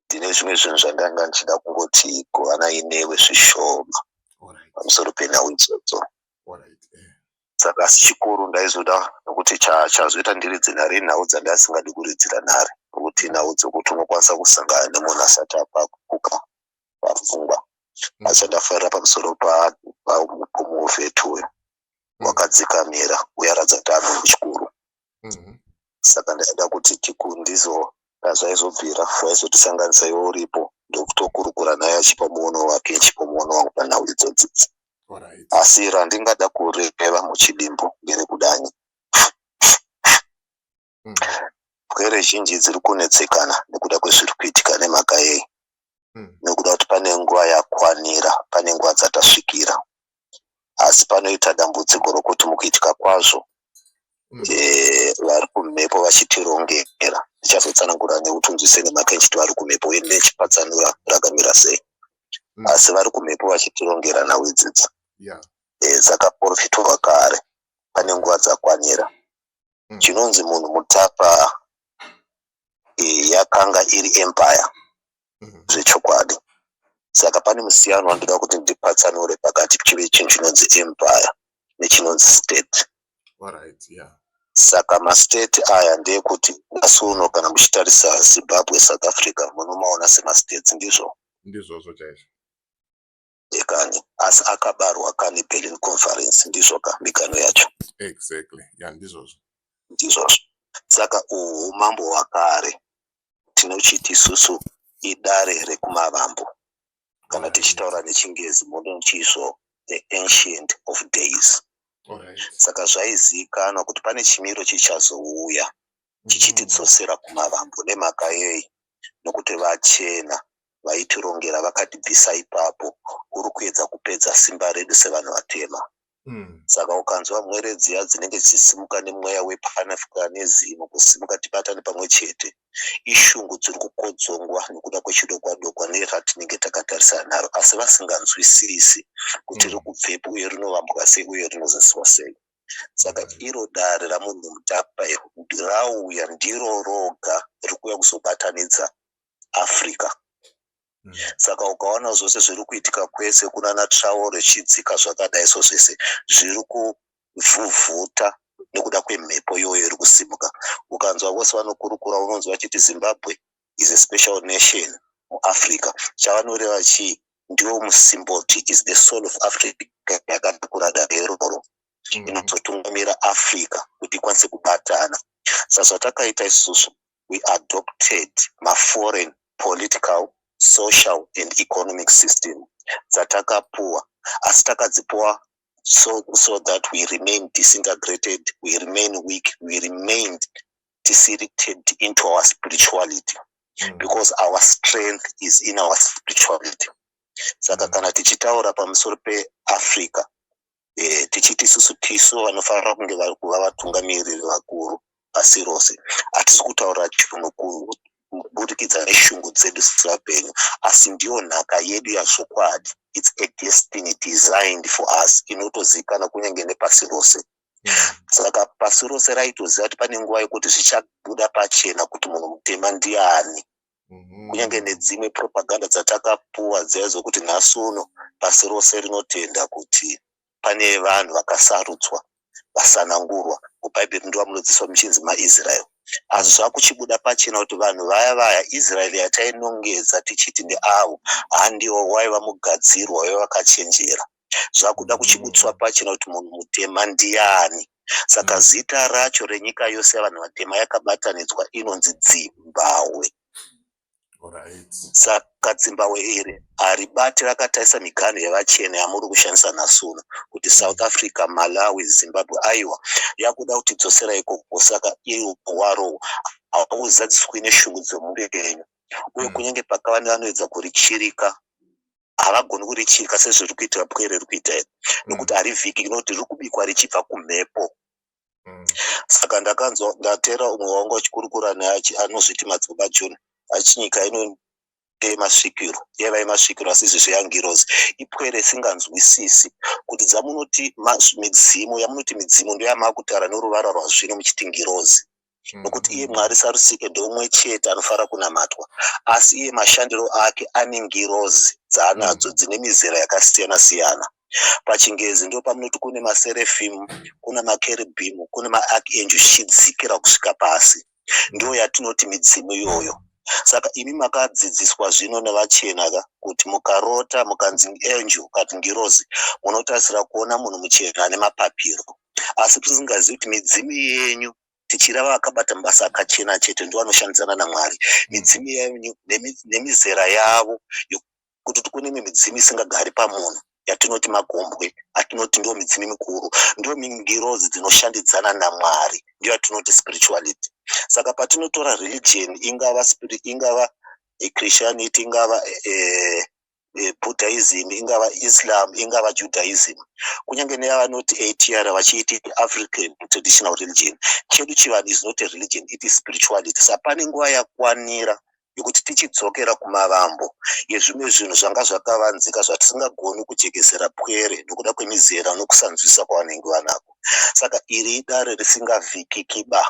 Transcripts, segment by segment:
Ndine zvimwe zvinhu zvandanga ndichida kungoti govanai newe zvishoma pamusoro penhau idzodzo. Saka asi chikuru ndaizoda nokuti chazoita ndiridze nhare inhau dzandasingadi kuridzira nhare, nokuti inhau dzokuti unokwanisa kusangana nemunhu asati apakuka pafungwa. Asi chandafarira pamusoro pamuvheti uyu, wakadzikamira uye aratidza kuti ari munhu wechikuru. Saka ndaida kuti tikundizo zvaizobvira vaizotisanganisa iwe uripo, ndokutokurukura naye achipa muono wake, achipa muono wangu panhau idzodzi. Asi randingada kureva muchidimbu ngerekudanyi. Pwere zhinji dziri kunetsekana nekuda kwezviri kuitika. Nemhaka yei? Nekuda kuti pane nguva yakwanira, pane nguva dzatasvikira, asi panoita dambudziko rokuti mukuitika kwazvo vari kumhepo vachitirongera. Ndichazotsanangura nekuti unzwise nemhaka ichiti vari kumhepo uye nechipatsanura rakamira sei. Asi vari kumhepo vachitirongera nhau idzidzi dzakaprofitwa kare, pane nguva dzakwanira. Chinonzi Munhu Mutapa yakanga iri empire zvechokwadi. Saka pane musiyano wandoda kuti ndipatsanure pakati chive chinhu chinonzi empire nechinonzi state. Saka mastate aya ndeyekuti nhasi uno kana muchitarisa Zimbabwe, South Africa, munomaona semastates, ndizvo? Ndizvozvo chaizvo. Ekani, asi akabarwa kani Berlin Conference, ndizvo ka migano yacho? Exactly, yeah, ndizvozvo. Ndizvozvo. Saka uhu umambo hwakare tinochiti isusu idare rekumavambo, kana tichitaura nechingezi munochiisvo the Ancient of Days. Saka zvaizivikanwa kuti pane chimiro chichazouya chichitidzosera kumavambo. Nemhaka yei? Nokuti vachena vaitirongera vakatibvisa ipapo, uri kuedza kupedza simba redu sevanhu vatema. Saka ukanzwa mwere dziya dzinenge dzichisimuka nemweya wePan-Africanism, kusimuka tibatane pamwe chete, ishungu dziri kukodzongwa nekuda kwechidokwa-dokwa neratinenge takatarisana naro, asi vasinganzwisisi kuti riri kubvepi uye rinovambwa sei uye rinozadziswa sei. Saka iro dare raMunhu Mutapa rauya ndiro roga riri kuuya kuzobatanidza Africa. Saka ukaona zvose zviri kuitika kwese kunana Traore chidzika zvakadai, so zvese zviri kuvhuvhuta nekuda kwemhepo iyoyo iri kusimuka. Ukanzwa vose vanokurukura, unonzwa vachiti Zimbabwe is a special nation muAfrica. Chavanoreva chii? Ndiwo musimboti, is the soul of Africa yakatakura dare iroro inozotungamira Africa kuti ikwanise kubatana. Saka zvatakaita isusu, we adopted maforeign political, social and economic system dzatakapuwa, asi takadzipuwa so that we remain disintegrated, we remain weak, we remained disintegrated into our spirituality, because our strength is in our spirituality. Saka kana tichitaura pamusoro peAfrica, tichiti isusu tisu vanofanira kunge vari kuva vatungamiriri vakuru pasi rose, hatisi kutaura chinhu kuburikidza neshungu dzedu sevapenyu, asi ndiyo nhaka yedu yazvokwadi. It's a destiny designed for us, inotozivikanwa kunyange nepasi rose. Saka pasi rose raitoziva kuti pane nguva yekuti zvichabuda pachena kuti munhu mutema ndiani. Kunyange nedzimwe propaganda dzatakapuwa dziya dzokuti nhasi uno pasi rose rinotenda kuti pane vanhu vakasarudzwa, vasanangurwa, mubhaibheri ndo vamunodzidziswa muchinzi maIsrael, asi zvakuchibuda pachena kuti vanhu vaya vaya, Israeri yatainongedza tichiti ndeavo, handiwo waiva mugadzirwa, waiva vakachenjera. Zvakuda kuchibutswa pachena kuti munhu mutema ndiani. Saka zita racho renyika yose yavanhu vatema yakabatanidzwa inonzi Dzimbahwe. Saka Dzimbahwe iri haribati rakatarisa miganhu yevachena yamuri kushandisa nhasi uno kuti South Africa, Malawi, Zimbabwe. Aiwa, yakuda kutidzosera ikoko. Saka iri waro hauzadziswi neshungu dzomupenyu uye kunyange pakava nevanoedza kurichirika, havagoni kurichirika sezviri kuitira pwere riri kuita iri, nokuti harivhiki, nokuti riri kubikwa richibva kumhepo. Saka ndakanzwa, ndateera umwe wangu achikurukura naye, anozviti Madzibaba John, achinyika ino ndeyemasvikiro, yaiva yemasvikiro, asi izvezvi yangirozi. Ipwere isinganzwisisi kuti dzamunoti midzimu, yamunoti midzimu ndoyamakutaura noruvara rwazvino muchiti ngirozi. Nokuti iye Mwari sarusike ndeumwe chete anofanira kunamatwa, asi iye mashandiro ake ane ngirozi dzaanadzo dzine mizera yakasiyana siyana. Pachingezi ndo pamunoti kune maseraphim, kuna macherubim, kune maarchangel, zvichidzikira kusvika pasi. Ndo yatinoti midzimu iyoyo. Saka imi makadzidziswa zvino nevachena ka kuti mukarota mukanzi angel kati ngirozi, munotarisira kuona munhu muchena ane mapapiro, asi tisingazivi kuti midzimu yenyu, tichireva vakabata mabasa akachena chete ndo vanoshandidzana naMwari, midzimu yenyu nemizera yavo, kuti kune imwe midzimu isingagari pamunhu yatinoti magombwe, atinoti ndo midzimu mikuru, ndo ngirozi dzinoshandidzana naMwari, ndiyo yatinoti spirituality. Saka patinotora religion, ingava spirit, ingava Christianity, ingava Buddhism, ingava Islam, ingava Judaism, kunyange neyavanoti ATR vachiiti African Traditional Religion, chedu chivanhu is not a religion, it is spirituality. Saka pane nguva yakwanira yekuti tichidzokera kumavambo yezvimwe zvinhu zvanga zvakavanzika zvatisingagoni kujekesera pwere nokuda kwemizera nokusanzwisisa kwavanenge vanako. Saka iri idare risingavhikikiba,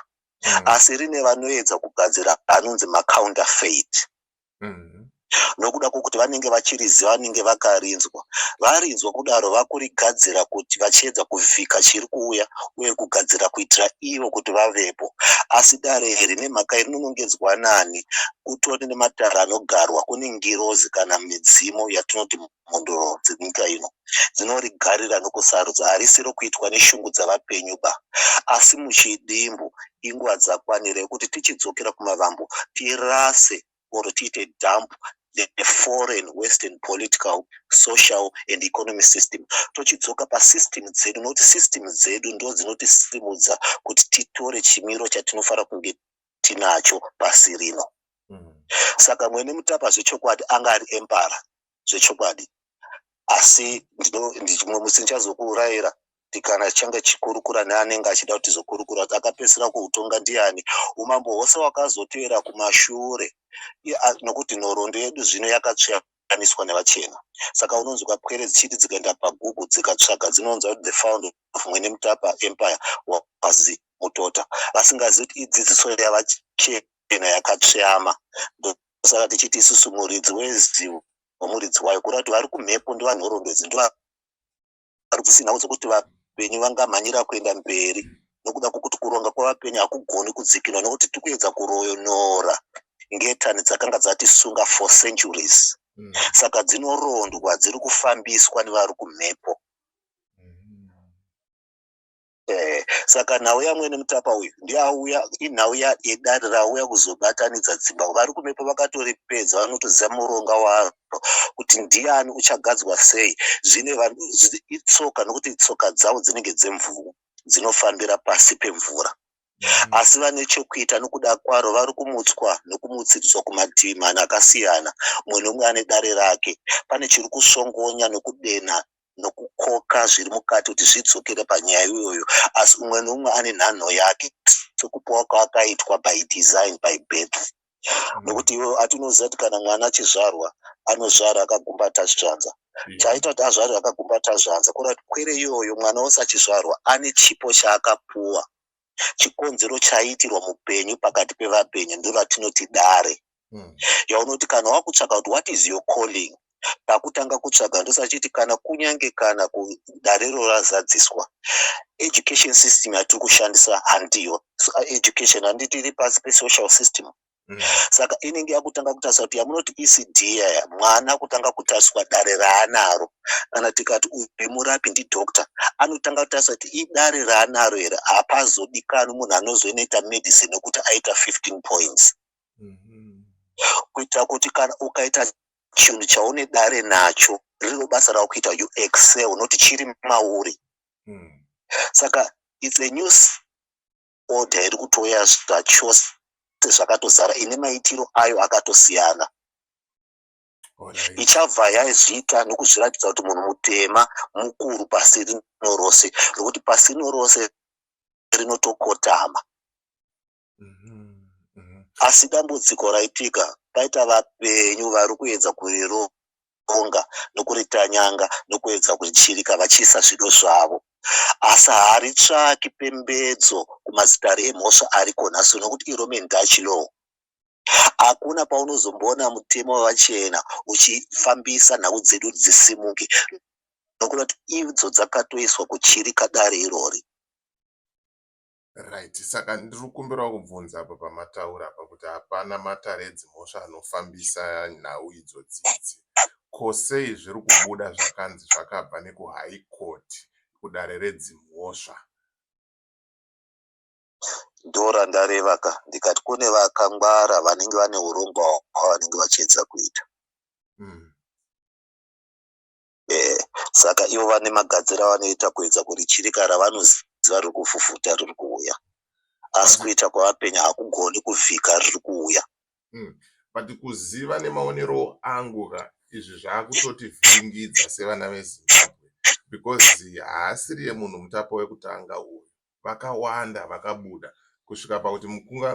asi rine vanoedza kugadzira anonzi macounterfeit, nokuda kwokuti vanenge vachiriziva, vanenge vakarinzwa, varinzwa kudaro vakurigadzira kuti vachiedza kuvhika chiri kuuya uye kugadzira kuitira ivo kuti vavepo. Asi dare iri nemhaka rinonongedzwa nani, kutori nematare anogarwa, kune ngirozi kana midzimu yatinoti mhondoro dzenyika ino dzinorigarira nokusarudza. Harisi rokuitwa neshungu dzavapenyu ba, asi muchidimbu inguva dzakwanira yekuti tichidzokera kumavambo, tirase or tiite dump the foreign western political, social and economic system, tochidzoka pasystem dzedu, nokuti system dzedu ndo dzinotisimudza kuti titore chimiro chatinofanira kunge tinacho pasi rino. Saka Mwene Mutapa zvechokwadi anga ari emperor zvechokwadi, asi mumwe musi ndichazokuurayira kana change chikurukura neanenge achida kuti tizokurukura kuti akapedzisira kuutonga ndiani, umambo hwose hwakazotevera kumashure, nokuti nhoroondo yedu zvino yakatsvaniswa nevachena. Saka unonzwa pwere dzichiti dzikaenda paGoogle dzikatsvaga, dzinonzwa kuti the founder of Mwene Mutapa Empire was Mutota, vasingazivi kuti idzidziso yavachena yakatsveyama. Saka tichiti isusu muridzi wezivo wemuridzi wayo, kureva kuti vari kumhepo ndovanhoroondo idzi, ndovari kusinawo dzokuti vapenyu vangamhanyira kuenda mberi, nokuda kwokuti kuronga kwavapenyu hakugoni kudzikinwa, nokuti tiri kuedza kuroyonora ngetani dzakanga dzatisunga for centuries. Saka dzinorondwa, dziri kufambiswa nevari kumhepo. Saka nhau yaMwene Mutapa uyu ndiauya, inhau yedare rauya kuzobatanidza dzimba. Vari kumhepo vakatoripedza, vanotoziva muronga waro kuti ndiani uchagadzwa sei. Zvine itsoka, nokuti tsoka dzavo dzinenge dzemvuu dzinofambira pasi pemvura, asi vane chekuita nokuda kwaro. Vari kumutswa nokumutsiridzwa kumativi mana akasiyana, mumwe nomumwe ane dare rake. Pane chiri kusongonya nokudena nokukoka zviri mukati kuti zvidzokere panyaya iyoyo, asi umwe noumwe ane nhanho yake sekupiwa kwaakaitwa by design, by birth, nokuti iwe atinoziva kuti kana mwana achizvarwa anozvara akagumbata zvanza. Chaita kuti azvarwe akagumbata zvanza kureva kuti pwere iyoyo, mwana wose achizvarwa ane chipo chaakapuwa, chikonzero chaitirwa mupenyu pakati pevapenyu. Ndo ratinoti dare yaunoti kana wakutsvaka kuti what is your calling, pakutanga kutsvaga ndosachiti kana kunyange kana darero razadziswa, education system yatiri kushandisa handiyo. So, education handiti iri pasi pesocial system? Saka inenge yakutanga kutarisa kuti yamunoti ECD yaya, mwana kutanga kutariswa dare raanaro. Kana tikati uyu murapi, ndidoctor, anotanga kutarisa kuti idare raanaro here. Hapazodikanwi munhu anozonoita medicine nekuti aita 15 points, kuitira kuti kana ukaita chinhu chaune dare nacho, riro basa rakuita, you excel noti chiri mauri. Saka it's a new order iri kutoya zvachose, zvakatozara, ine maitiro ayo akatosiyana. Ichabva yazviita nokuzviratidza kuti munhu mutema mukuru pasi rino rose, nokuti pasi rino rose rinotokotama. Asi dambudziko raitika, paita vapenyu vari kuedza kurironda. Tonga nokuritanyanga nokuedza kurichirika vachiisa zvido zvavo. Asi haritsvaki pembedzo kumazitare emhosva ariko nhasi nokuti iRoman Dutch law. Hakuna paunozomboona mutemo wevachena uchifambisa nhau dzedu dzisimuke nokuda kuti idzo dzakatoiswa kuchirika dare irori. Right, saka ndiri kukumbirawo kubvunza apa pamataura apa kuti hapana matare edzimhosva anofambisa nhau idzodzidzi. Ko sei zviri kubuda zvakanzi zvakabva nekuHigh Court kudare redzimhosva? Ndorandareva ka ndikati kune vakangwara vanenge vane urongwa hwavanenge vachiedza kuita. Saka ivo vane magadziro avanoita kuedza kurichirika ravanoziva riri kuvhuvhuta riri kuuya. Asi kuita kwavapenya hakugoni kuvhika riri kuuya. But kuziva nemaonero angu ka, izvi zvakutotivhiringidza sevana veZimbabwe because haasiriye munhu mutapo wekutanga uyu. Vakawanda vakabuda kusvika pakuti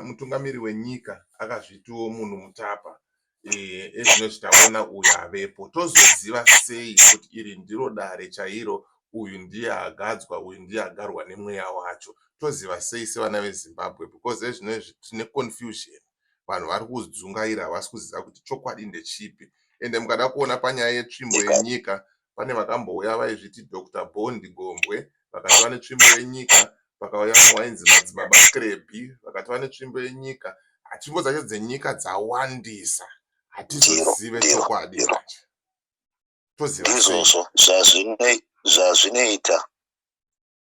mutungamiri wenyika akazvitiwo munhu mutapa. Ezvino taona uyu avepo, tozoziva sei kuti iri ndiro dare chairo, uyu ndiye agadzwa, uyu ndiye agarwa nemweya wacho? Toziva sei sevana veZimbabwe? Because ezvino izvi tine confusion, vanhu vari kudzungaira, havasi kuziva kuti chokwadi ndechipi. Ende mukada kuona panyaya yetsvimbo yenyika, pane vakambouya vaizviti Dr Bond Gombwe, vakati vane tsvimbo yenyika. Pakauya vamwe vainzi Madzibaba Krebi, vakati vane tsvimbo yenyika. Tsvimbo dzacho dzenyika dzawandisa, hatizozive chokwadi manje. Toziva sei? Ndizvozvo zvazvinoita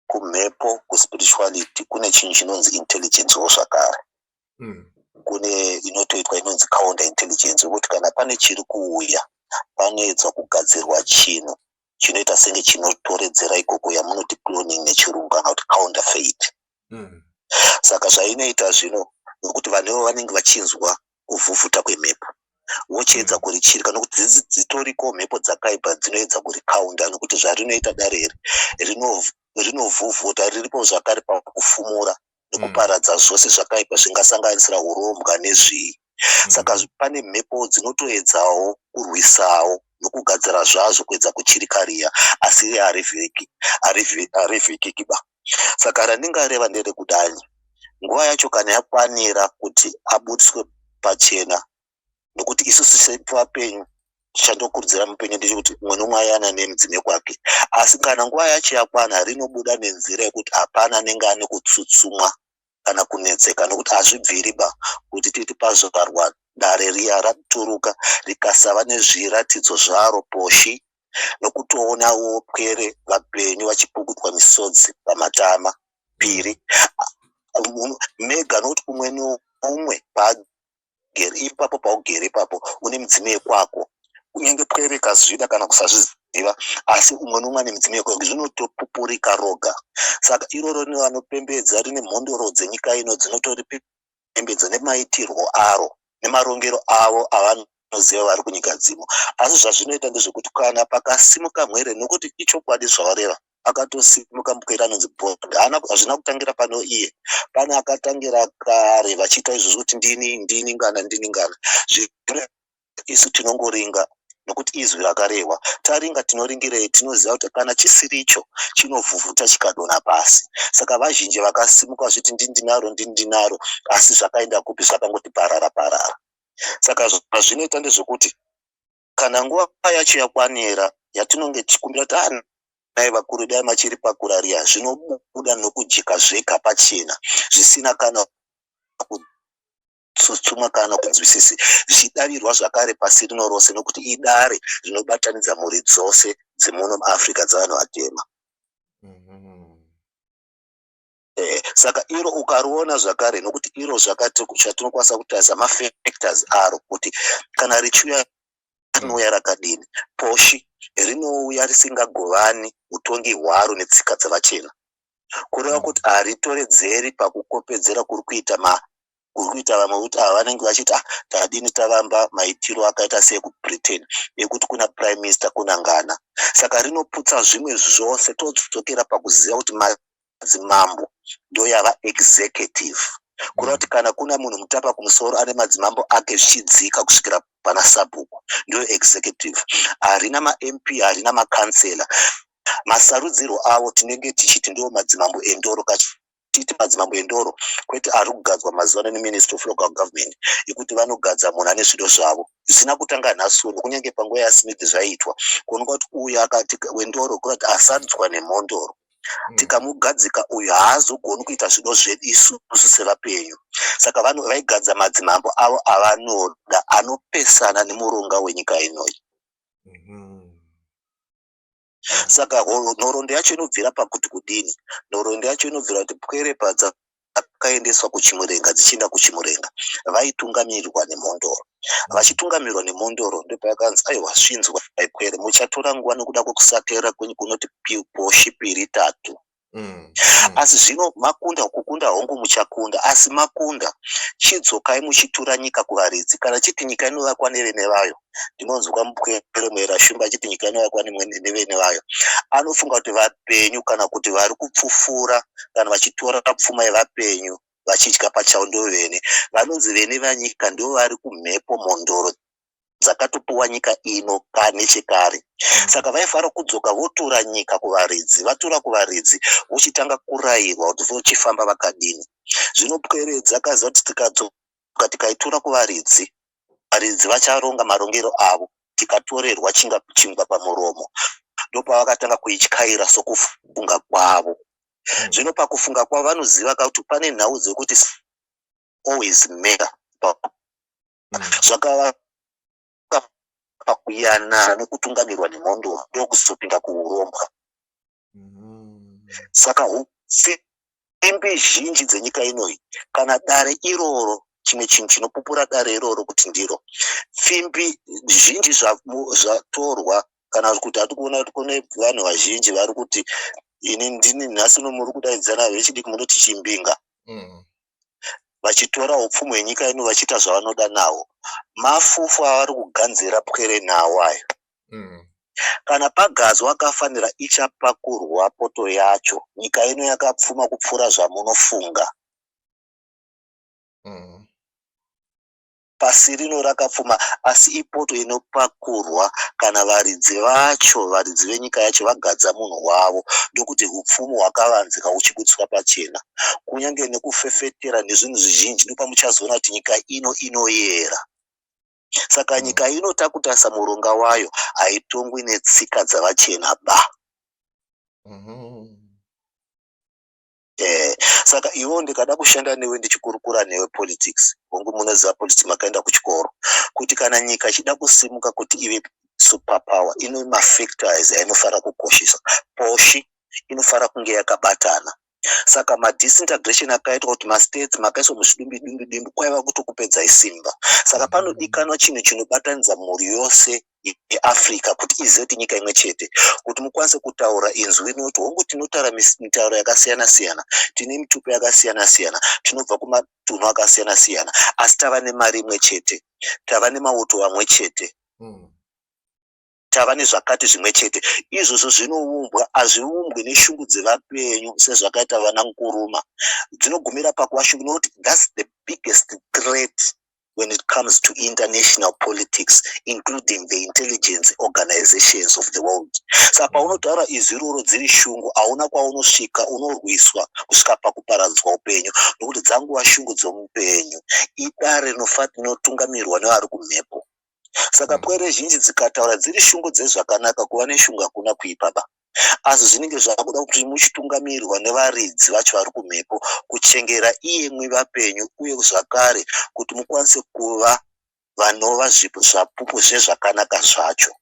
kumhepo, kuspirituality kune chinhu chinonzi intelligence wo zvakare. Kune inotoitwa inonzi counter intelligence, yekuti kana pane chiri kuuya, panoedzwa kugadzirwa chinhu chinoita senge chinotoredzera ikoko, yamunoti cloning nechirungu kana kuti counterfeit. Saka zvainoita zvino, nokuti vanhu ivo vanenge vachinzwa kuvhuvhuta kwemhepo, vochiedza kurichirika, nokuti dzitoriko mhepo dzakaipa dzinoedza kurikaunda, nokuti zvarinoita dare iri rinovhuvhuta, riripo zvakare pakufumura nekuparadza zvose zvakaipa zvingasanganisira urombwa nezvii. Saka pane mhepo dzinotoedzawo kurwisawo nokugadzira zvazvo kuedza kuchirika riya, asi riya harivhiki, harivhikikiba. Saka randingareva nderekudai, nguva yacho kana yakwanira kuti abudiswe pachena, nokuti isusu sevapenyu chandokurudzira mupenyu ndechekuti umwe nomwe ayana nemudzime kwake, asi kana nguva yacho yakwana rinobuda nenzira yekuti hapana anenge ane kutsutsumwa kana kunetseka, nokuti hazvibviri ba kuti titi pazvarwa dare riya raturuka rikasava nezviratidzo zvaro poshi, nokutoonawo pwere vapenyu vachipukutwa misodzi pamatama piri mega, nokuti umwe neumwe paagere ipapo, paugere ipapo une mudzime yekwako, kunyange pwere ikazvida kana kusazviziva, asi umwe neumwe ane mudzime yekwako, zvinotopupurika roga. Saka iroro rine vanopembedza, rine mhondoro dzenyika ino dzinotoripembedza nemaitirwo aro nemarongero avo avanoziva vari kunyika dzimo. Asi zvazvinoita ndezvekuti kana pakasimuka mhwere, nokuti ichokwadi zvavareva, akatosimuka mupwere anonzi Bond, hazvina kutangira pano iye, pane akatangira kare vachiita izvozvo kuti ndini, ndini ngana, ndini ngana. Zvino isu tinongoringa nokuti izwi rakarehwa. Taringa tinoringirei? Tinoziva kuti kana chisiricho chinovhuvhuta chikadonha pasi. Saka vazhinji vakasimuka vachiti ndini ndinaro, ndini ndinaro, asi zvakaenda kupi? Zvakangoti parara parara. Saka zvazvinoita ndezvekuti kana nguva yacho yakwanira yatinonge tichikumbira kuti ah, dai vakuru, dai machiri pakura riya, zvinobuda nokujeka zvega pachena, zvisina kana kutsutsumwa kana kunzwisisi, zvichidavirwa zvakare pasi rino rose, nokuti idare rinobatanidza mhuri dzose dzemuno muAfrica dzevanhu vatema. Saka iro ukariona zvakare, nokuti iro zvakati chatinokwanisa kutarisa mafactors aro kuti kana richiuya rinouya rakadini. Poshi rinouya risingagovani utongi hwaro netsika dzevachena, kureva kuti haritoredzeri pakukopedzera kuri kuita ma kuri kuita vamwe, kuti ava vanenge vachiti ah, tadini tavamba maitiro akaita seekuBritain ekuti kuna prime minister, kuna ngana. Saka rinoputsa zvimwe zvose, todzokera pakuziva kuti madzimambo ndoyava executive, kureva kuti kana kuna munhu mutapa kumusoro ane madzimambo ake zvichidzika kusvikira Pana sabhuku, ndiyo executive. Harina maMP, harina makansela. Masarudzirwo avo tinenge tichiti ndiwo madzimambo endoro. Kachiti madzimambo endoro, kwete ari kugadzwa mazuva ano neMinistry of Local Government, yekuti vanogadza munhu ane zvido zvavo zvisina kutanga nhasi uno. Kunyange panguva yaSmith zvaiitwa, kuonekwa kuti uyu akati wendoro, kurati asarudzwa nemhondoro, tikamugadzika uyu haazogoni kuita zvido zvedu isusu sevapenyu. Saka vanhu vaigadza madzimambo avo avanoda, anopesana nemuronga wenyika inoyi. Saka nhoroondo yacho inobvira pakuti kudini? Nhoroondo yacho inobvira kuti pwere padzakaendeswa kuChimurenga, dzichienda kuChimurenga, vaitungamirirwa nemhondoro. Vachitungamirirwa nemhondoro, ndopayakanzi, "Aiwa, svinzwa pwere, muchatora nguva nekuda kwekusateerera kwenyu kunoti poshi piri tatu. Asi zvino makunda, kukunda hongu muchakunda, asi makunda, chidzokai muchitura nyika kuvaridzi." Kana chiti nyika inovakwa nevene vayo, ndinonzwa mupwere Muera Shumba achiti nyika inovakwa nevene vayo, anofunga kuti vapenyu kana kuti vari kupfufura kana vachitora pfuma yevapenyu vachidya pachavo ndo vene. Vanonzi vene vanyika ndo vari kumhepo, mhondoro dzakatopuwa nyika ino nechekare. Saka vaifanira kudzoka votora nyika kuvaridzi. Vatora kuvaridzi, vochitanga kurayirwa kuti vochifamba vakadini. Zvino pwere dzakaziva kuti tikadzoka tikaitora kuvaridzi, varidzi vacharonga marongero avo, tikatorerwa chingwa pamuromo. Ndopavakatanga kuityaira sokufunga kwavo. Zvino pakufunga kwavo vanoziva kuti pane nhau dzekuti always matter zvakava pakuyanana nekutungamirwa nemhondoro, ndokuzopinda kuurombwa. Saka simbi zhinji dzenyika inoyi, kana dare iroro, chimwe chinhu chinopupura dare iroro kuti ndiro pfimbi zhinji zvatorwa, kana kuti hati kuona kuti kune vanhu vazhinji vari kuti ini ndini nhasi uno muri kudaidzana vechidiki munoti chimbinga, vachitora upfumi hwenyika ino vachiita zvavanoda nawo. Mafufu avari kuganzira pwere nawo ayo. Kana pagadzwa akafanira, ichapakurwa poto yacho. Nyika ino yakapfuma kupfuura zvamunofunga. Pasi rino rakapfuma, asi ipoto inopakurwa kana varidzi vacho, varidzi venyika yacho vagadza munhu wavo, ndokuti upfumi hwakavanzika huchibudiswa pachena, kunyange nekufefetera nezvinhu zvizhinji. Ndopamuchazoona kuti nyika ino inoyera. Saka nyika ino, takutarisa muronga wayo, haitongwi netsika dzavachena ba. Saka iwewo ndikada kushanda newe, ndichikurukura newe politics, hongu munoziva politics, makaenda kuchikoro, kuti kana nyika ichida kusimuka kuti ive super power, ine mafactors ainofanira kukoshesa. Poshi inofanira kunge yakabatana. Saka madisintegration akaitwa kuti mastates makaiswa muzvidumbi dumbi dumbi kwaiva kutokupedzai simba. Saka panodikanwa chinhu chinobatanidza mhuri yose yeAfrica kuti izive kuti nyika imwe chete, kuti mukwanise kutaura inzwi rinoti, hongu tinotaura mitauro yakasiyana siyana, tine mitupo yakasiyana siyana, tinobva kumatunhu akasiyana siyana, asi tava nemari imwe chete, tava nemauto amwe chete, tava nezvakati zvimwe chete. Izvozvo zvinoumbwa, hazviumbwi neshungu dzevapenyu sezvakaita vana Nkuruma, dzinogumira pakuva shungu, nokuti that's the biggest threat when it comes to international politics, including the intelligence organizations of the world. Saka paunotaura izwi iroro dziri shungu, hauna kwaunosvika, unorwiswa kusvika pakuparadzwa upenyu, nokuti dzanguva shungu dzomupenyu. Idare rinotungamirirwa nevari kumhepo. Saka pwere zhinji dzikataura dziri shungu dzezvakanaka, kuva neshungu hakuna kuipa ba, asi zvinenge zvakuda kuti muchitungamirirwa nevaridzi vacho vari kumhepo, kuchengera iyemwi vapenyu, uye zvakare kuti mukwanise kuva vanova zvapupu zvezvakanaka zvacho.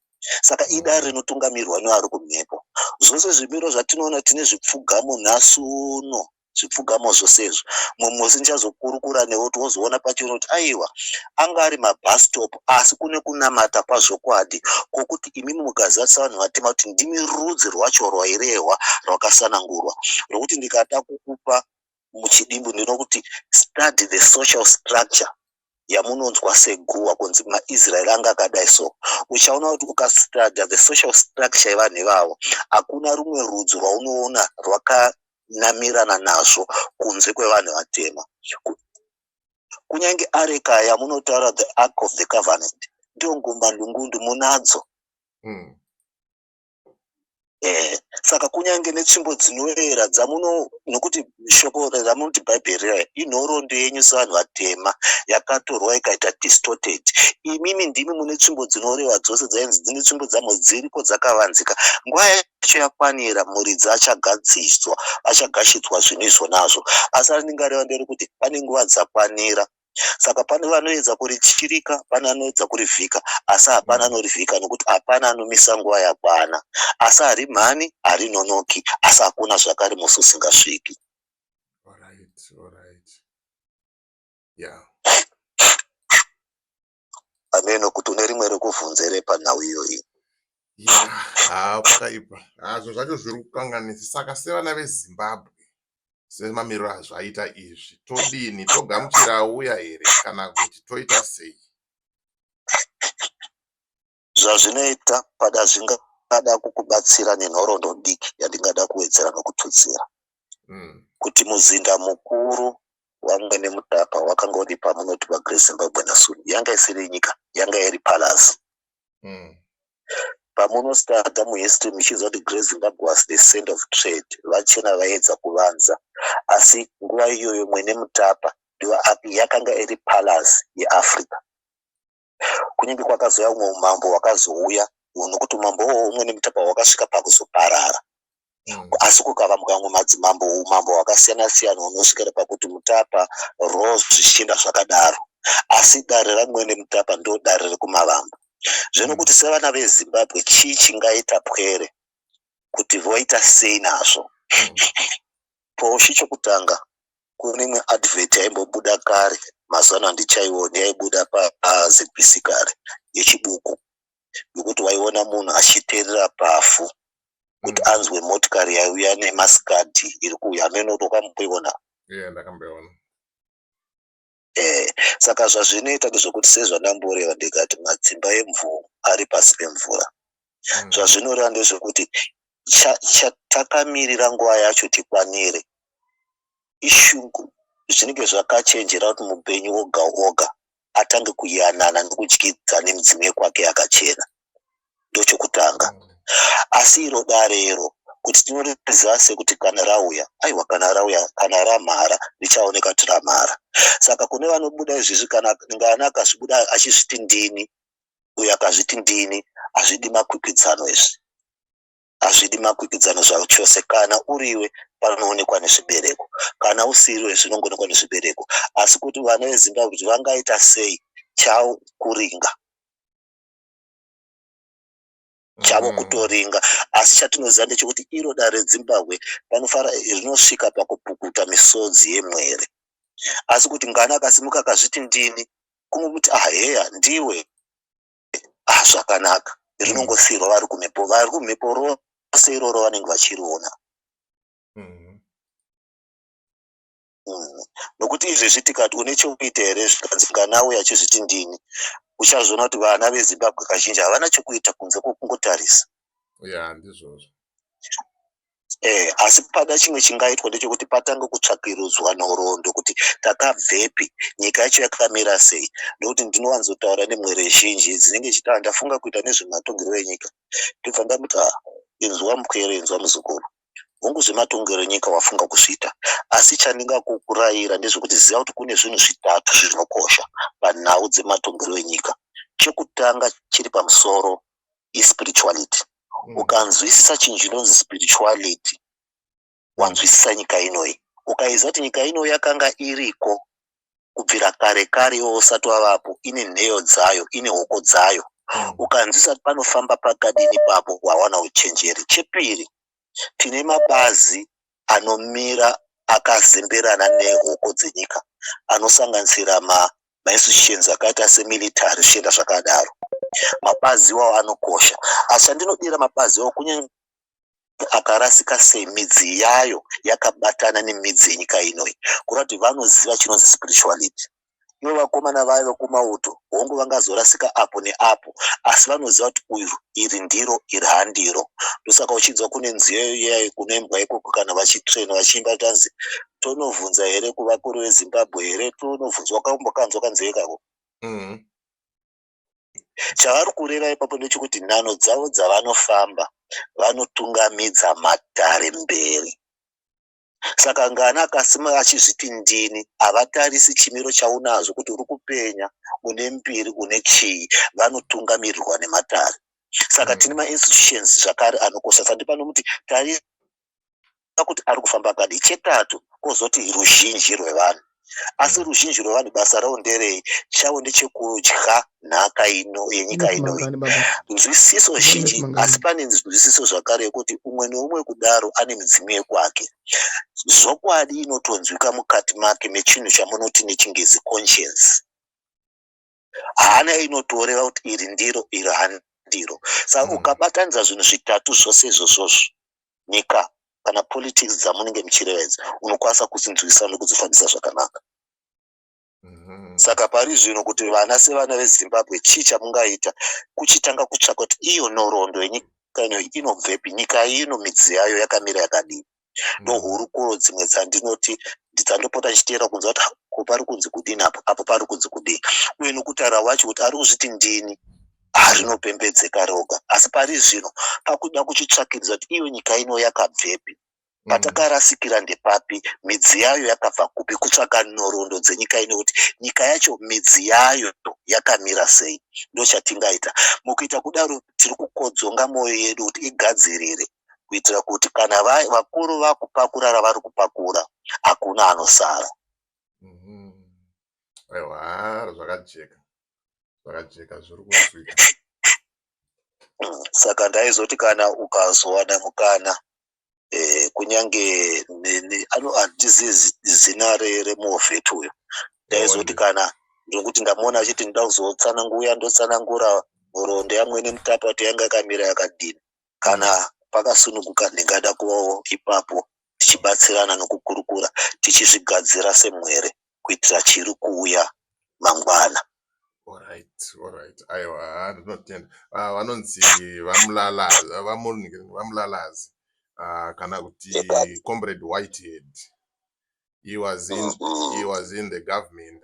Saka idare rinotungamirirwa nevari kumhepo. Zvose zvimiro zvatinoona, tine zvipfugamo nhasi uno, zvipfugamo zvose izvo, mumwe musi ndichazokurukura newe kuti wozoona pachino kuti aiwa, anga ari mabus stop, asi kune kunamata pazvokwadi kwokuti imimi mukaziva sevanhu vatema kuti ndimi rudzi rwacho rwairehwa, rwakasanangurwa, rokuti ndikada kukupa muchidimbu ndinokuti study the social structure yamunonzwa seguwa kunzi maIsraeri anga akadai. So uchaona kuti ukastudya the social structure yevanhu ivavo, hakuna rumwe rudzi rwaunoona rwakanamirana nazvo kunze kwevanhu vatema. Kunyange areka yamunotaura, the Ark of the Covenant. Ndiyo ngumba ndungundu munadzo. Saka kunyange netsvimbo dzinoera dzamuno, nokuti shoko ramunoti Bhaibheri raya inhoroondo yenyu sevanhu vatema yakatorwa ikaita distorted. Imimi ndimi mune tsvimbo dzinoreva dzose dzainzi dzine tsvimbo dzamo dziriko dzakavanzika. Nguva yacho yakwanira, muridzi achagadziswa, achagashidzwa zvinhu izvonazvo. Asi randingareva nderekuti pane nguva dzakwanira. Saka pane vanoedza kurityirika, pane anoedza kurivhika, asi hapana anorivhika nokuti hapana anomisa nguva yakwana. Asi harimhani, harinonoki, asi hakuna zvakare musi usingasviki. Alright, yeah. Ameno kuti une rimwe rekuvhunzere panhau iyoyi. Yeah, haa, pakaipa. Ha, zvinhu zvacho zviri kukanganisa. Saka sevana veZimbabwe, semamiriro azvaita izvi, todini? Togamuchira auya here kana kuti toita sei? Zvazvinoita pada zvingada kukubatsira nenhoroondo diki yandingada kuwedzera nokututsira kuti muzinda mukuru waMwene Mutapa wakanga uri pamunoti paGreat Zimbabwe naSulu. Yanga isiri nyika, yanga iri palace. Pamunostata muhistory muchiziva kuti Great Zimbabwe was the center of trade, vachena vaiedza kuvanza, asi nguva iyoyo Mwene Mutapa ndiyo yakanga iri palace yeAfrica. Kunyange kwakazouya umwe umambo hwakazouya, nokuti umambo uwowo Mwene Mutapa hwakasvika pakuzoparara, asi kukavamuka amwe madzimambo, umambo hwakasiyana siyana hunosvikira pakuti Mutapa rose, zvichienda zvakadaro. Asi dare raMwene Mutapa ndo dare rekumavambo. Zvino kuti sevana veZimbabwe, chii chingaita pwere kuti voita sei nazvo? Poshi chokutanga, kune imwe advert yaimbobuda kare, mazuva ano handichaioni, yaibuda paZBC kare, yechibuku, yokuti waiona munhu achiteerera pavhu kuti anzwe motikari yaiuya nemasikati iri kuuya. Hameno kuti wakamboiona. Yeah, ndakamboiona. Saka zvazvinoita ndezvekuti, sezvandamboreva ndikati matsimba emvuu ari pasi pemvura, zvazvinoreva ndezvekuti takamirira nguva yacho tikwanire. Ishungu zvinenge zvakachenjera kuti mupenyu woga oga atange kuyanana nekudyidza nemidzimu yekwake yakachena, ndochokutanga. Asi iro darero kuti tinoriziva sekuti kana rauya, aiwa, kana rauya, kana ramhara, richaoneka kuti ramhara. Saka kune vanobuda izvezvi, kana ngana akazvibuda achizviti ndini uyo, akazviti ndini, hazvidi makwikwidzano izvi, hazvidi makwikwidzano zvachose. Kana uriwe panoonekwa nezvibereko, kana usiriwe zvinongoonekwa nezvibereko. Asi kuti vana veZimbabwe kuti vangaita sei, chavo kuringa, chavo kutoringa. Asi chatinoziva ndechekuti iro dare reZimbabwe panofara rinosvika pakupukuta misodzi yemwere. Asi kuti ngana akasimuka akazviti ndini, kungomuti, "Ah, heya, ndiwe, ah, zvakanaka," rinongosiyirwa vari kumhepo. Vari kumhepo rose iroro vanenge vachiriona. Nokuti izvezvi tikati une chokuita here, zvikanzi ngana uya achizviti ndini, uchazoona kuti vana veZimbabwe kazhinji havana chokuita kunze kwokungotarisa. Yeah, ndizvozvo. Asi pada chimwe chingaitwa ndechekuti patange kutsvakirudzwa nhoroondo kuti takabvepi, nyika yacho yakamira sei. Nokuti ndinowanzotaura nemwere zhinji dzinenge ichiti, "Ah, ndafunga kuita nezvematongero enyika." Ndobva ndamuti, "Ah, inzwa mupwere, inzwa muzukuru, hongu zvematongero enyika wafunga kuzviita, asi chandingakukurayira ndezvekuti ziva kuti kune zvinhu zvitatu zvinokosha panhau dzematongero enyika. Chekutanga chiri pamusoro ispirituality. Ukanzwisisa chinhu chinonzi spirituality, wanzwisisa nyika inoyi. Ukaiziva kuti nyika ino yakanga iriko kubvira kare kare iwe usati wavapo, ine nheyo dzayo, ine hoko dzayo, ukanzwisisa kuti panofamba pakadini papo, wawana uchenjeri. Chepiri, tine mabazi anomira akazemberana nehoko dzenyika, anosanganisira mainstitutions akaita semilitary, zvichienda zvakadaro. Mabazi iwawo anokosha. Asi chandinodira, mabazi iwawo kunyange akarasika sei, midzi yayo yakabatana nemidzi yenyika inoyi, kureva kuti vanoziva chinonzi spirituality. Ivo vakomana vayo vekumauto, hongu vangazorasika apo neapo, asi vanoziva kuti uyu iri ndiro, iri handiro. Ndosaka uchinzwa kune nziyo iya kunoimbwa ikoko kana vachitraina, vachiimba, tanzi tonovhunza here kuvakuru veZimbabwe here, tonovhunzwa. Wakambokanzwa kanziyo ikako? Mm. Chavari kureva ipapo ndechekuti nhano dzavo dzavanofamba vanotungamidza matare mberi. Saka ngana akasima achizviti ndini, havatarisi chimiro chaunazvo kuti uri kupenya, une mbiri, une chii. Vanotungamirirwa nematare. Saka tine mainstitutions zvakare anokosha. Saka ndipanomuti tarisa kuti ari kufamba akadii. Chetatu kwozoti ruzhinji rwevanhu. Asi ruzhinji rwevanhu basa ravo nderei? Chavo ndechekudya nhaka ino yenyika inoyi. Nzwisiso zhinji, asi pane nzwisiso zvakare yekuti umwe neumwe kudaro ane midzimu yekwake. Zvokwadi inotonzwika mukati make mechinhu chamunoti nechingezi conscience. Hana inotoreva kuti iri ndiro, iri handiro. Saka ukabatanidza zvinhu zvitatu zvose izvozvozvo, nyika kana politics dzamunenge muchireva idzi, unokwanisa kudzinzwisisa nekudzifambisa zvakanaka. Saka pari zvino kuti vana sevana veZimbabwe, chii chamungaita? Kuchitanga kutsvaka kuti iyo nhoroondo yenyika ino inobvepi, nyika ino midzi yayo yakamira yakadii. Ndohurukuro dzimwe dzandinoti dzandopota ndichiteera kunzwa kuti ko pari kunzi kudini apo, apo pari kunzi kudii, uye nokutaura wacho kuti ari kuzviti ndini harinopembedzeka roga. Asi pari zvino pakuda kuchitsvakiridza kuti iyo nyika ino yakabvepi, patakarasikira ndepapi, midzi yayo yakabva kupi, kutsvaka nhoroondo dzenyika ino kuti nyika yacho midzi yayo yakamira sei. Ndochatingaita. Mukuita kudaro tiri kukodzonga mwoyo yedu kuti igadzirire, kuitira kuti kana vakuru vakupakura ravari kupakura, hakuna anosara. Aiwa, zvakajeka, zvakajeka, zviri kunzwika. Saka ndaizoti kana ukazowana mukana, kunyange handizivi zina remuovheti uyo, ndaizoti kana ndokuti ndamuona achiti ndoda kuzotsananguya, ndotsanangura nhoroondo yamwene Mutapa kuti yanga yakamira yakadini. Kana pakasununguka, ndingada kuvawo ipapo tichibatsirana nokukurukura, tichizvigadzira semwere kuitira chiri kuuya mangwana. Alright, aiwa, ndinotenda. Vanonzi VaMulalazi, kana kuti Comrade Whitehead. He was in the government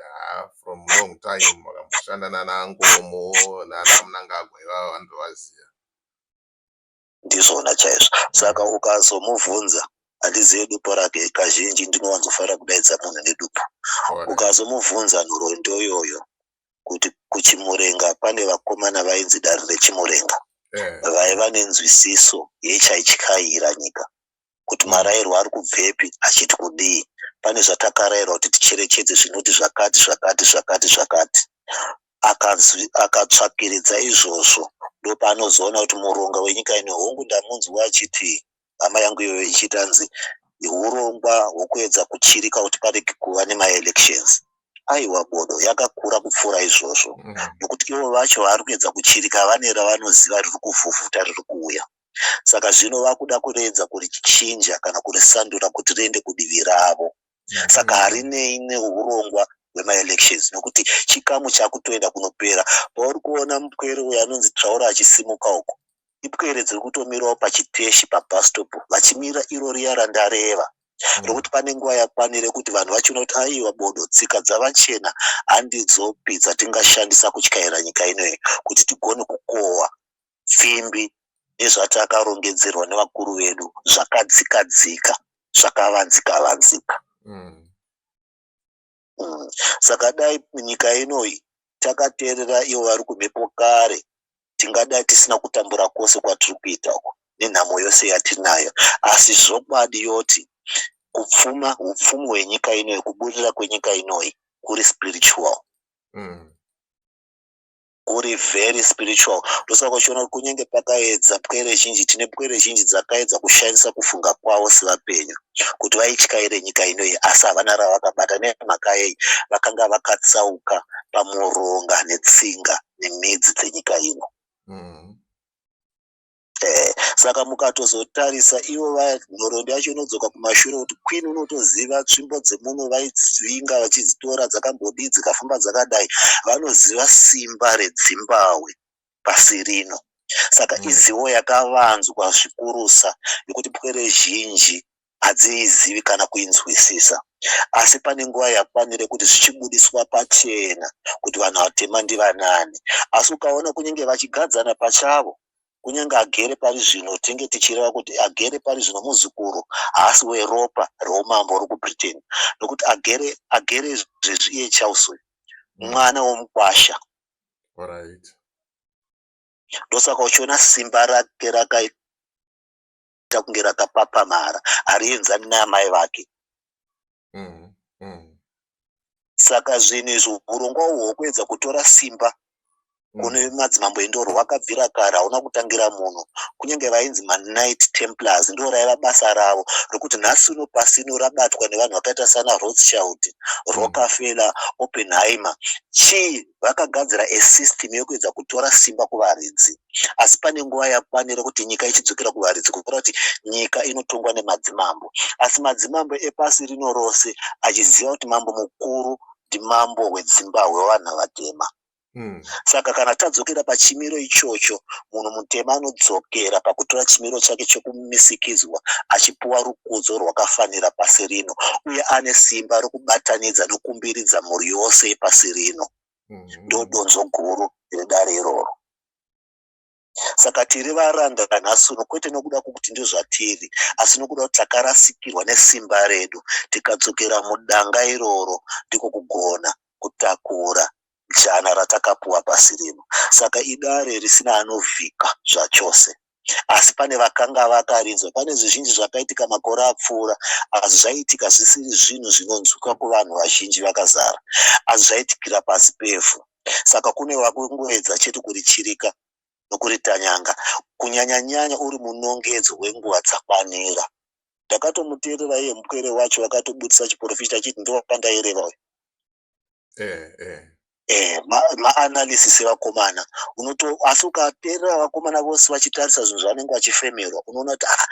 from long time. Vakamboshanda nana Nkomo nana Mnangagwa, ivava vanotovaziva. Ndizvona chaizvo. Saka ukazomubvunza, handizive dupo rake, kazhinji ndinowanzofanira kudaidza munhu nedupo. Ukazomubvunza nhoroondo iyoyo kuti kuChimurenga pane vakomana vainzi dare reChimurenga, vaiva nenzwisiso yechaityaira nyika, kuti marayirwo ari kubvepi, achiti kudii, pane zvatakarayirwa kuti ticherechedze zvinoti zvakati zvakati zvakati zvakati. Akatsvakiridza izvozvo, ndopaanozoona kuti muronga wenyika ino, hongu, ndamunzwa achiti hama yangu iyoyo ichitanzi urongwa hwokuedza kuchirika kuti parege kuva nemaelections. Aiwa, bodo, yakakura kupfuura izvozvo, nokuti ivo vacho vari kuedza kuchirika vane ravanoziva riri kuvhuvhuta, riri kuuya. Saka zvino vakuda kuedza kurichinja kana kurisandura kuti riende kudivi ravo. Saka harinei neurongwa hwemaelections, nokuti chikamu chakutoenda kunopera. Pauri kuona mupwere uyo anonzi Traore achisimuka uko, ipwere dziri kutomirawo pachiteshi, pabus stop, vachimira iro riya randareva rokuti pane nguva yakwanire kuti vanhu vachiona kuti aiwa bodo, tsika dzavachena handidzopi dzatingashandisa kutyaira nyika inoyi kuti tigone kukohwa pfimbi nezvatakarongedzerwa nevakuru vedu zvakadzika dzika, zvakavanzika vanzika. Saka dai nyika inoyi takateerera ivo vari kumhepo kare, tingadai tisina kutambura kwose kwatiri kuita uku nenhamo yose yatinayo. Asi zvokwadi yoti kupfuma, upfumi hwenyika inoyi, kuburira kwenyika inoyi kuri spiritual, kuri very spiritual. Ndosaka uchiona kuti kunyange pakaedza pwere zhinji, tine pwere zhinji dzakaedza kushandisa kufunga kwavo sevapenyu kuti vaityaire nyika inoyi, asi havana ravakabata. Nemhaka yei? Vakanga vakatsauka pamuronga netsinga nemidzi dzenyika ino. Saka mukatozotarisa ivo nhoroondo yacho inodzoka kumashure kuti queen, unotoziva tsvimbo dzemuno vaidzinga vachidzitora, dzakambodii, dzikafamba dzakadai. Vanoziva simba redzimbahwe pasi rino. Saka izivo yakavanzwa zvikurusa yekuti pwere zhinji Hadziizivi kana kuinzwisisa. Asi pane nguva yakwanire kuti zvichibudiswa pachena kuti vanhu vatema ndivanani. Asi ukaona kunyange vachigadzana pachavo, kunyange agere pari zvino, tinge tichireva kuti agere pari zvino muzukuru haasi weropa roumambo rokuBritain, nokuti agere agere izvezvi iye Charles uyu mwana womukwasha. Alright. Ndosaka uchiona simba rake rakaita kunge rakapapamara, harienzani naamai vake. Saka zvinhu izvi, urongwa uhwu hwokuedza kutora simba kune madzimambo endoro hwakabvira kare, hauna kutangira muno. Kunyange vainzi maKnight Templars, ndo raiva basa ravo, rokuti nhasi uno pasi ino rabatwa nevanhu vakaita sana Rothschild, Rockefeller, Oppenheimer. Chii vakagadzira? A system yekuedza kutora simba kuvaridzi. Asi pane nguva yakwanira kuti nyika ichidzokera kuvaridzi, kureva kuti nyika inotongwa nemadzimambo. Asi madzimambo epasi rino rose achiziva kuti mambo mukuru ndimambo wedzimbahwe wevanhu vatema. Saka kana tadzokera pachimiro ichocho, munhu mutema anodzokera pakutora chimiro chake chokumisikidzwa, achipuwa rukudzo rwakafanira pasi rino, uye ane simba rokubatanidza nokumbiridza mhuri yose yepasi rino. Ndo donzo guru redare iroro. Saka tiri varanda nhasi uno, kwete nokuda kwokuti ndozvatiri, asi nokuda kuti takarasikirwa nesimba redu. Tikadzokera mudanga iroro, ndiko kugona kutakura jana ratakapuwa pasi rino. Saka idare risina anovhika zvachose, asi pane vakanga vakarinzwa. Pane zvizhinji zvakaitika makore apfuura, asi zvaiitika zvisiri zvinhu zvinonzwika kuvanhu vazhinji vakazara, asi zvaitikira pasi pevhu. Saka kune vakungoedza chete kurichirika nokuritanyanga, kunyanya-nyanya uri munongedzo wenguva dzakwanira. Ndakatomuteerera iye mupwere wacho vakatobudisa chiprofita achiti ndowakandaireva uyu. Maanalysis evakomana unoto, asi ukateerera vakomana vose vachitarisa zvinhu zvavanenge vachifemerwa, unoona kuti ah,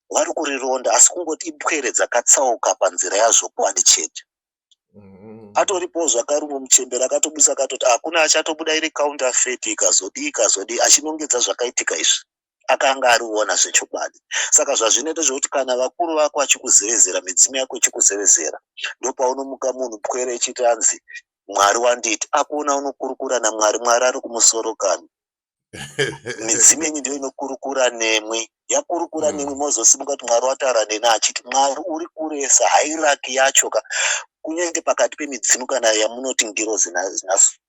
vari kurironda, asi kungoti ipwere dzakatsauka panzira yazvokwadi chete. Atoripowo zvakare umwe muchembere akatobudisa akatoti hakuna achatobuda iri counterfeit, ikazodii ikazodii, achinongedza zvakaitika izvi akanga ariona zvechokwadi. Saka zvazvinoita zvekuti kana vakuru vako vachikuzevezera, midzimu yako ichikuzevezera, ndopaunomuka munhu pwere ichiti anzi Mwari wanditi akuona unokurukura naMwari. Mwari ari kumusoro kani, midzimu yenyu ndiyo inokurukura nemwi. Yakurukura nemwi, mozosimuka kuti Mwari wataura neni achiti. Mwari uri kuresa hierarchy yacho ka. Kunyange pakati pemidzimu, kana yamunoti ngirozi nhasi,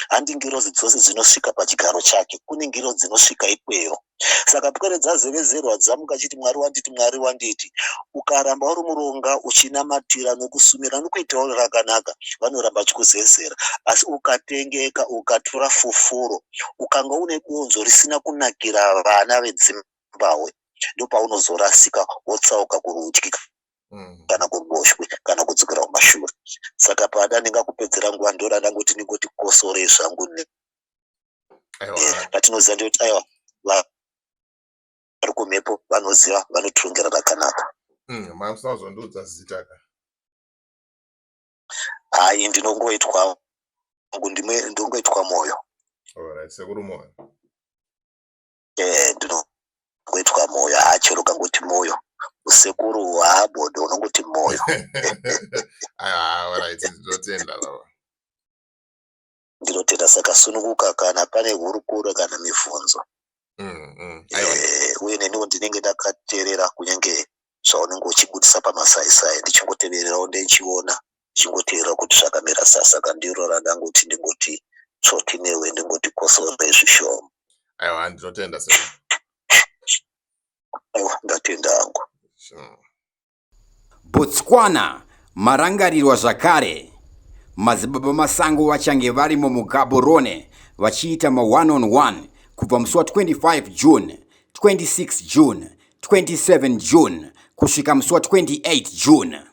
handi ngirozi dzose dzinosvika pachigaro chake, kune ngirozi dzinosvika ikweyo. Saka pwere dzazevezerwa, dzamuka chiti Mwari wanditi, Mwari wanditi. Ukaramba uri muronga uchinamatira nokusumira nokuitawo rakanaka, vanoramba vachikuzezera. Asi ukatengeka, ukatora fufuro, ukanga une donzo risina kunakira vana vedzimbahwe, ndopaunozorasika, wotsauka kurudyi kana kuruboshwe kana kudzokera kumashure. Saka pada ndingakupedzera nguva, ndora ndangoti ndingoti kosorei zvangu. Aiwa. Patinoziva ndekuti aiwa, vari kumhepo vanoziva, vanotirongera rakanaka. Mamusina kuzondiudza zita ka. Hai, ndinongoitwa ndinongoitwa Moyo. Alright, sekuru Moyo. Ndinongoitwa Moyo. Hachero ukangoti Moyo, usekuru haabodo, unongoti Moyo. Aiwa, alright, ndinotenda baba. Ndinotenda. Saka sununguka kana pane hurukuro kana mibvunzo. Aiwa. Uye neniwo ndinenge ndakateerera kunyange zvaunenge uchibudisa pamasaisai, ndichingotevererawo, ndichiona, ndichingoteerera kuti zvakamira sa. Saka ndiro randangoti ndingoti tsvoti newe, ndingoti kosore zvishoma. Aiwa, ndinotenda sekuru. Aiwa, ndatenda hangu. Botswana marangarirwa zvakare. Madzibaba Masango vachange varimo muGaborone vachiita ma1 on 1 kubva musi wa25 June, 26 June, 27 June kusvika musi wa28 June.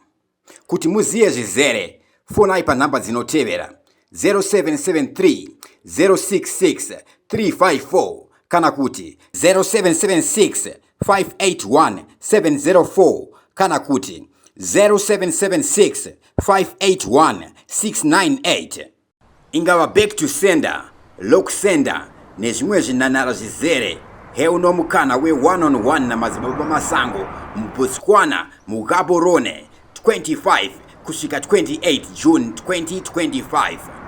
Kuti muzive zvizere, fonai panhamba dzinotevera: 0773 066 354 kana kuti 0776 581 704 kana kuti 0776 581 698. Ingava back to sender, lock sender nezvimwe zvinanara zvizere. Heuno mukana we one on one naMadzibaba Masango muBotswana muGaborone 25 kusvika 28 June 2025.